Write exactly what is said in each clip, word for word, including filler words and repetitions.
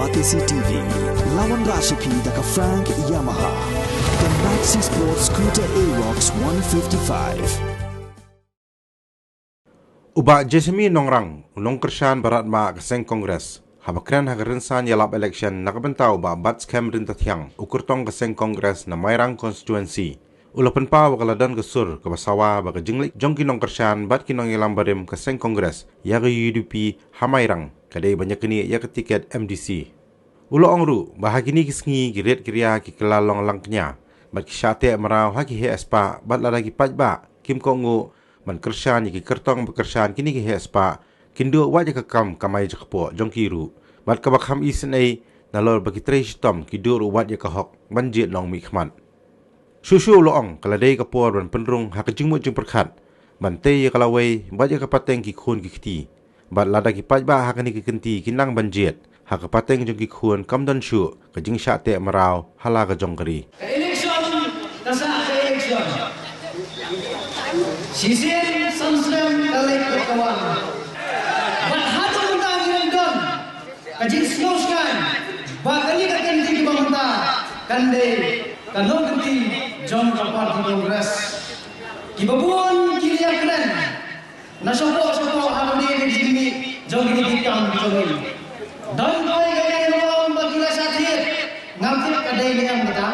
Batesi T V, la wanrah sha phi da ka Frank Yamaha. The Maxi Sport Scooter Aerox one fifty-five. U Bah Jesemi Nongrang, u nongkyrshan barat ma ka seng Congress, haba kren ha ka rynsan ïalap election na ka bynta u Bah Batskhem Ryntathiang, u kyrtong ka seng Congress na Mairang constituency, u la pynpaw ba ka la don ka sur kaba sawa ba ka jingleit jong ki nongkyrshan bad ki nongïalam barim ka seng Congress ïa ka U D P ha Mairang ka dei ban ïaknieh ïa ka tiket M D C. U la ong ruh ba ha kine ki sngi ki rit ki ria ki kylla long lang kñia bad ki shah teh mraw ha ki heh spah, bad lada ki paidbah kim kohnguh ban kyrshan ïa ki kyrtong ba kyrshan kine ki heh spah, kin duh wat ïa ka kam kamai jakpoh jong ki ruh, bad kaba kham isynei, nalor ba ki trei shitom ki duh ruh wat ïa ka hok ban jied nongmihkhmat. Shuh shuh u la ong ka la dei ka por ban pynrung ha ka jingmut jingpyrkhat ban tei ïa ka lawei bad ïa ka pateng ki khun ki kti, bad lada ki paidbah ha kane ka kynti ki nang ban jied ha ka pateng jong ki khun, kam don shuh ka jingshah teh mraw ha la ka jong ka ri. Ka election ka sah ka election. Shisien san snem ka leit ka wan. Bad haduh mynta ngi ym don ka jingsngewsynei ba kane ka kynti kaba mynta kan dei ka nongkynti jong ka party Congress. Kiba bun ki ïakren na shapoh shapoh ha kane ka jingmih jong kine ki kam jong ngi. Don kawei ka liang ba ong ba ki la shah thied, ngam tip ka dei ne em kata.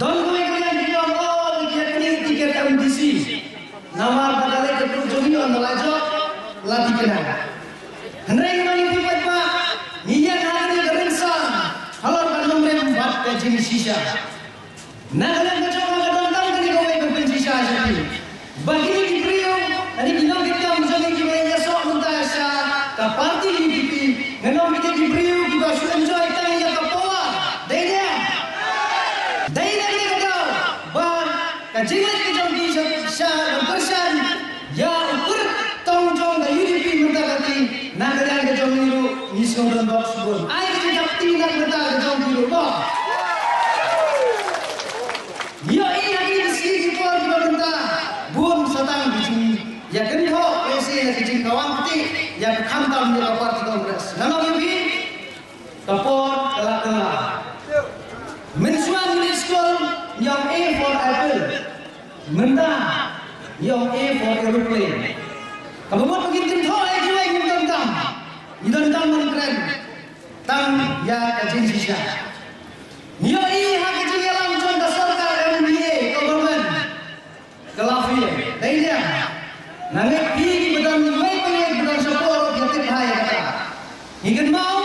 Don kawei ka liang ki ong, oh, ki ïaknieh tiket M D C. Namar ba ka leit ka put jong ngi ong la jop la thikna. Hynrei ngi ngi phi paidbah ngi ïeng ha kane ka rynsan halor ka nongrim bad ka jingshisha. Na ka liang ka jong nga ka donkam kane kawei ka pynshisha sha phi. Ba kine ki briew, kine ki nongkitkam jong ngi kiba ïasoh mynta sha ka party U D P, ngan ong kine ki briew kiba shu enjoy tang ïa ka power. Dei ne? Dei ne kane ka daw ba ka jingleit ka jong ki sha, sha ban kyrshan ïa u kyrtong jong ka U D P mynta ka kti, na ka liang ka jong ngi ruh ngi sngew donbok shibun. Ai ka jingthap kti na ka bynta ka jong ki ruh mo. Ngi ïohi ha kine ki sngi ki por kiba mynta bun sa tang ki jingïakynthoh, ïa ka jingkawang kti ïa ka, khamtam ïa ka party Congress. Namar ïa phi ka por ka la kylla. Mynshuwa ngi leit skul ngi ong A for apple. Mynta ngi ong A for aeroplane. Kaba mut ba ngin kynthoh ïa kiwei ngim donkam. Ngi donkam ban kren tang ïa ka jingshisha. Ngi ïohi ha ka jingïalam jong ka sorkar M D A, government. Ka la phi, dei liang. Nga ngeit phi kiba don iwei pa iwei kiba don shapoh ruh phi tip bha ïa kata. Ngi kynmaw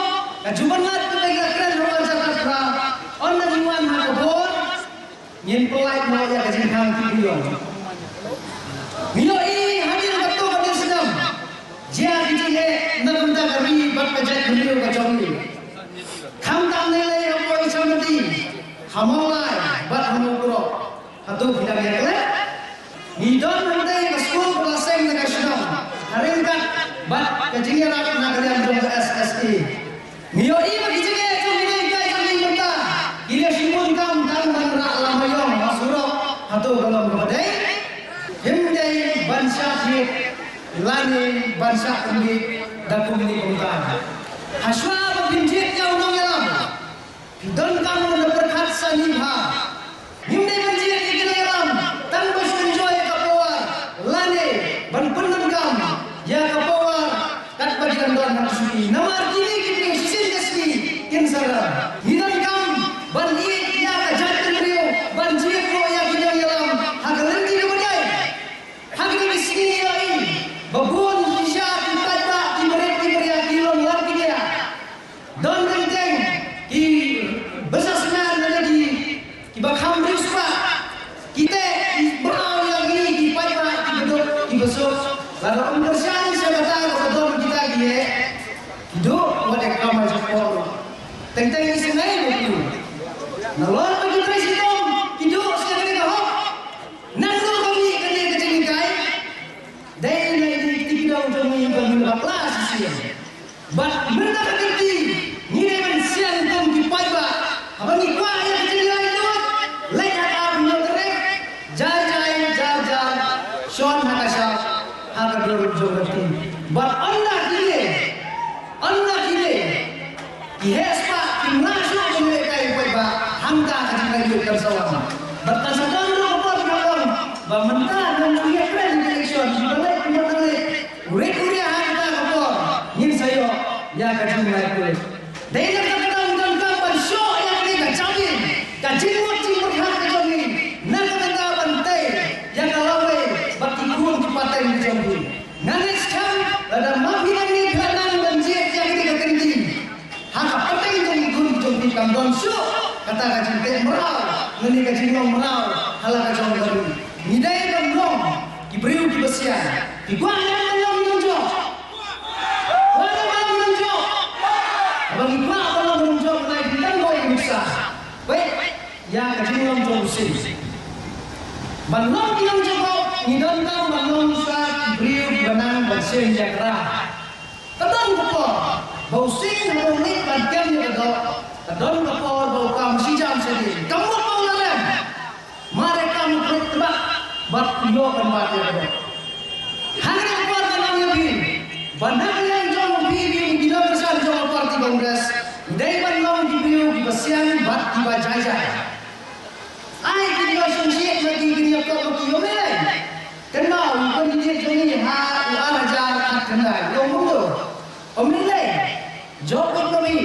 ka jubab mat kaba ngi la kren ha u Arjun Khatphra, ynda ngi wan ha ka bor, ngin pynlait noh ïa ka jingkhang ki briew. Ngi ïohi hadien katto katne snem, jia ki jingeh na ka bynta ka ri bad ka jaitbynriew ka jong ngi. Khamtam ne lei hapoh Ichamati, ha Mawlai bad ha Mawkyrwat. Hato phi dang ïa klet? Ngi don hangtei ka skul ba la seng na ka shnong, ha ryngkat bad ka jingïarap na ka liang jong ka S S A. Ngi ïohi ba ki jingeh jong ki nonghikai jong ngi mynta ki la shim bun kam tang ban rah lama ïong ha surok. Hato ka long kaba dei? Hynrei ban shah thied lane ban shah pynbiej da kumne kumta. Hashwa ba phin jied ïa u nongïalam, phi donkam ban da pyrkhat sani bha. Ngim dei ban jied ïa ki nongïalam tang ba shu enjoy ïa ka power lane ban pyndonkam ïa ka power katba ki dang don ha ka sngi. Namar kine ki briew shisien ka sngi kin sa rem. Ngi donkam ban ïeit ïa ka jaitbynriew, ban jied ruh ïa ki nongïalam ha ka lynti kaba dei. Ha kine ki sngi ngi ïohi ba bun ki sha ki paidbah, ki barit ki baria, ki long lar ki dia. Don rynteng ki businessman lane ki, kiba kham riewspah, ki teh ki mraw ïa ngi ki paidbah kiba duk kiba suk. Lada ym kyrshan sha kata kaba don kita ki heh, ki duh wat ïa ka kamai jakpoh. Teng teng isynei ba ki, nalor ba ki trei shitom, ki duh sha kane ka hok. Nangno ka mih kane ka jinghikai? Dei na kine ki kdaw jong ngi ba ngin bakla shisien. Bad mynta ka kyrti ngi dei ban siang kum ki paidbah. Haba ngi kwah ïa ka jingïaleh lut, leit ha ka ar phew tarik, jai jai jar jar, shon ha ka shap, ha ka dur jong ka kti. Bad ynda kine, ynda kine ki heh Bad ka sdang ruh ka por ka long ba mynta nang ïa kren election, ba leh kumba leh, u rit u ria ha kata ka por ngin sa ïoh ïa ka jinglait khuid. Dei na kata ka daw ngi donkam ban shoh ïa kane ka jabieng, ka jingmut jingpyrkhat ka jong ngi, na ka bynta ban tei ïa ka lawei bad ki khun ki pateng ka jong ngi. Nga ngeit skhem lada ma phi nangne phi la nang ban jied ïa kane ka kyntien ha ka pateng jong ki khun ki jong phi, kam don shuh kata ka jingteh mraw lane ka jinglong mraw ha la ka jong ka ri. Ngi dei ban long ki briew kiba sian. Phi kwah ban long ki nongjop? Kwah ban long ki nongjop? Haba ngi kwah ban long ki nongjop, ngi dei ban long ki nuksa. Peit ïa ka jinglong jong u Sing. Ban long ki nongjop, ngi donkam ban long sa ki briew kiba nang ban shim ïa ka rah. Ka don ka por ba u Sing haba u leit ban kem ïa ka doh, ka don ka por ba u kam shi jam shi dien. Ka mut ba u la rem. Mar ïa kam u khlieh tbak bad u ïoh ban bat ïa ka doh. Hangne ka por ka long ïa phi. Ba na ka liang jong phi, phi ki nongkyrshan jong ka party Congress, dei ban long ki briew kiba sian bad kiba jai jai. Ai ki nongshong shit ma ki, ki ïa kop ma ki, ym lei. Kynmaw u candidate jong ngi ha u ar hajar khatkhyndai, u ong kumno? Ym lei. Jop ma phi.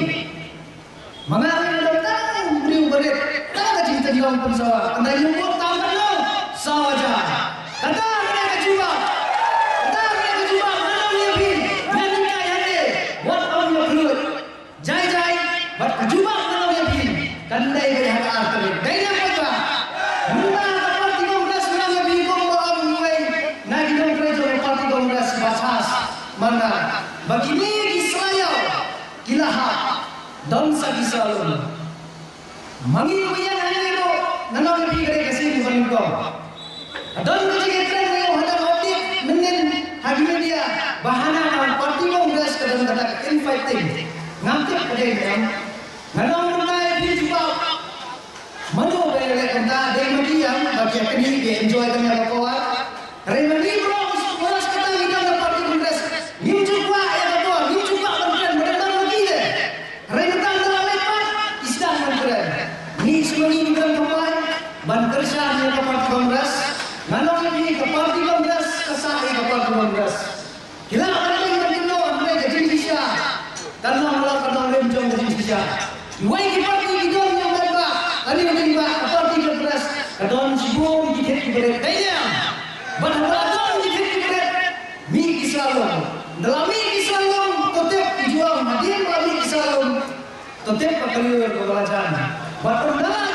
Ma nga ruh nga dang tang u briew barit, tang ka jingtynjong pynsawa. Ynda ïa u vote tang katno? Saw hajar. Kata ka dei ka jubab. Kata ka dei ka jubab. Nga ong ïa phi, nga ong ïa phi, wat ong ïa phi. Jai jai bad ka jubab nga ong ïa phi, kan dei ka ha ka ar tarik. Dei na ka jubab. Mynta ka party Congress nga ong ïa phi, kumba ong uwei na ki nongtrei jong ka party Congress, Bah Charles Marngar, ba kine ki Sla Ïaw ki la hap, don sa ki Sla Lum. Ma ngi ruh ïa ngi ruh, ngan ong ïa phi, ka dei ka sien ba nyngkong. Don ka jingïatreilang ïa u, haduh update mynnin ha ki media ba hana ka party Congress ka don kata ka infighting. Ngam tip ka dei ne em. Ngan ong mynta ïa phi jubab. Mano ba ïaleh kumta? Dei ma ki ïa ba ki ïa kynnoh, ki enjoy ka nia ka power. Hynrei ma ngi baroh, baroh kata ngi don ha party Congress, ngim ju kwah ïa ka bor, ngim ju kwah ban kren, ba dang dang ma ki de. Hynrei mynta ynda la leit pat, ki sdang ban kren. Ngi shu ma ngi ngi kren thymmai ban kyrshan ïa ka party Congress. Ngan ong ïa phi, ka party Congress ka sah ïa ka party Congress. Ki lah ban ring ban kynnoh hynrei ka jingshisha kan long, long, kan long rim jong ka jingshisha. Iwei ki party ki don ïa u membah, lane u dieng bah, ka party Congress ka don shibun ki thied ki barit. Dei ne em? Bad haba la don ki thied ki barit, mih ki Sla Lum. Ynda la mih ki Sla Lum, to tip, ki ju ong, hadien ba la mih ki Sla Lum, to tip ba ka lyiur kaba la jan. Bad ynda la